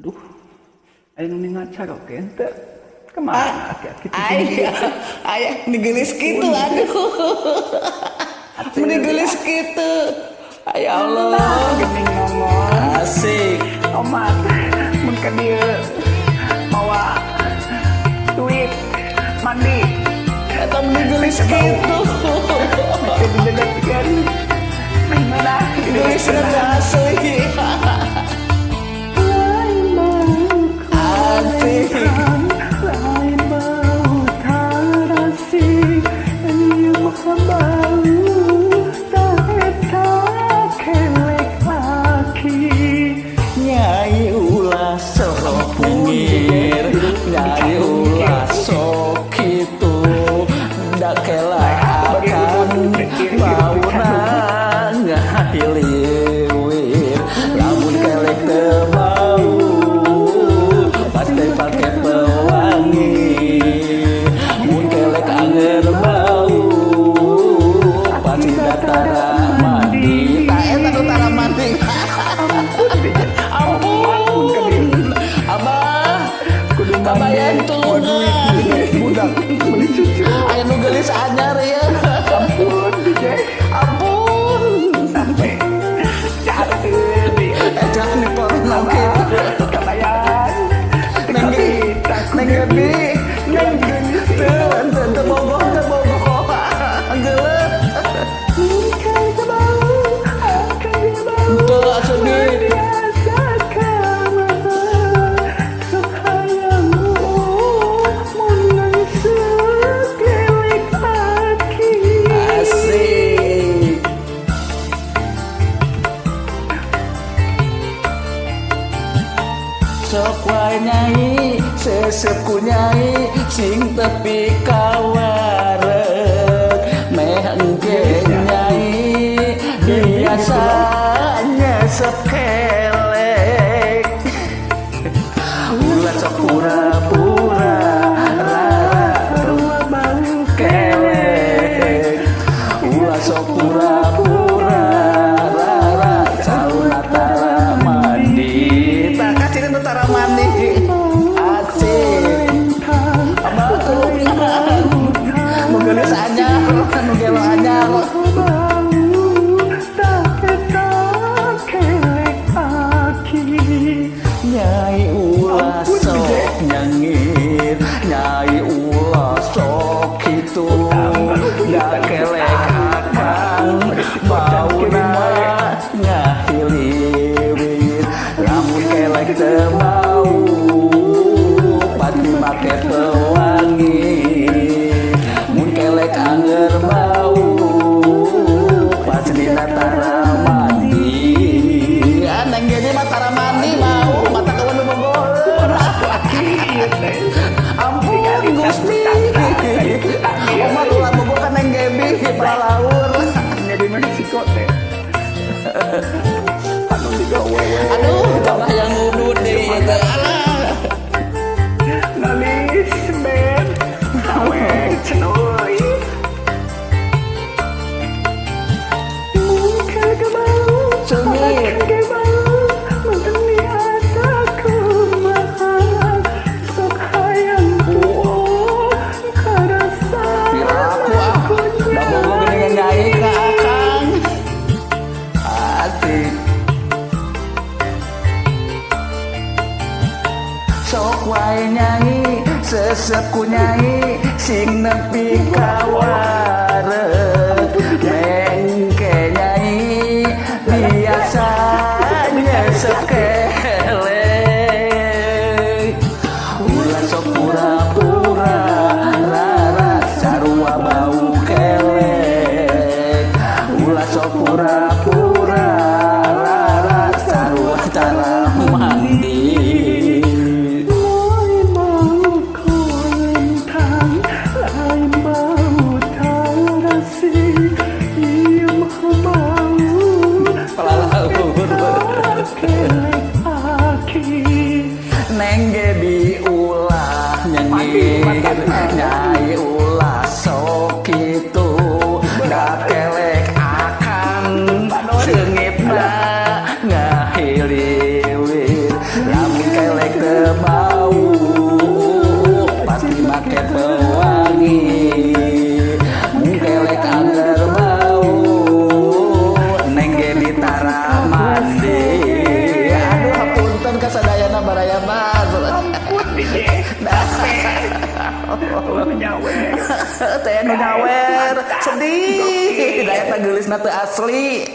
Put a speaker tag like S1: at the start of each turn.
S1: Aduh, aya nu ngaca oge henteu. Kemana aki-aki?
S2: Aya, aya digelis kitu, aduh. Meni geulis kitu. Ya Allah.
S1: Geuning nongol.
S2: Asik.
S1: Omat, mun ka dieu mawa duit mandi.
S2: Eta meni geulis kitu.
S1: Make didegetkeun. Meh ngeunah.
S2: Geulisna teh asli. Asik.
S1: Lain bau tarasi, ieu mah bau tah eta kelek laki.
S2: Nyai ulah sok nyengir, nyai ulah sok kitu, da kela akan bauna ngahiliwir. Lamun kelek teu bau, pasti pake pewangi. Mun kelek anger bau, pasti tara mandi. Tah eta nu tara mandi. Ampun, Abah,
S1: Kudu mandi.
S2: Kabayan
S1: Mawa duit
S2: tulungan.
S1: Budak beli susu.
S2: Aya nu geulis anyar ya.
S1: Ampun, DJ.
S2: Ampun.
S1: Sampai jatuh di
S2: Eta niporna kitu.
S1: Kabayan.
S2: Neng Neng Gaby, neng teu teu teu bogoh teu bogoh. Geuleuh. Teu asuh di asik. Sok wae nyai, sesep ku nyai, sing tepi kawareg. Meh engke nyai, biasa nyesep kelek. Ulah sok pura-pura, rara bau kelek. Ulah sok pura-pura, rara sauna tara mandi. Tah kaciri nu tara mandi. Asik. Abah tulungan. Nu geulis anyar, nu gelo anyar. Nyai ulah sok nyengir, nyai ulah sok kitu, da kelek akang bauna ngahiliwir. Lamun kelek teu bau, pati make pewangi. Mun kelek anger bau, pasti tara mandi. Ah, neng gede mah tara mandi bau, mata kawan nu bogoheun. Ampun Gusti. Omat ulah bogoh ka Neng Gaby paralaur.
S1: Jadi Meksiko teh. Anu digawe.
S2: Aduh, tambah yang ngudut deui ieu teh. Alah.
S1: Nalis ben. Awe cenoi.
S2: Sengit. Piraku ah. Da bogoh geuningan nyai ka akang. Asik. Sok wae nyai, sesep ku nyai, sing nepi ka wareg. Mengke nyai, biasa nyesep kelek. Ulah sok pura-pura, rara sarua bau kelek. Ulah sok pura-pura, rara sarua tara mandi. Neng Gaby ulah nyengir, nyai ulah sok kitu, da kelek akan seungitna ngahiliwir. Lamun kelek Teh nu nyawer. Sedih. Da eta geulisna teu asli.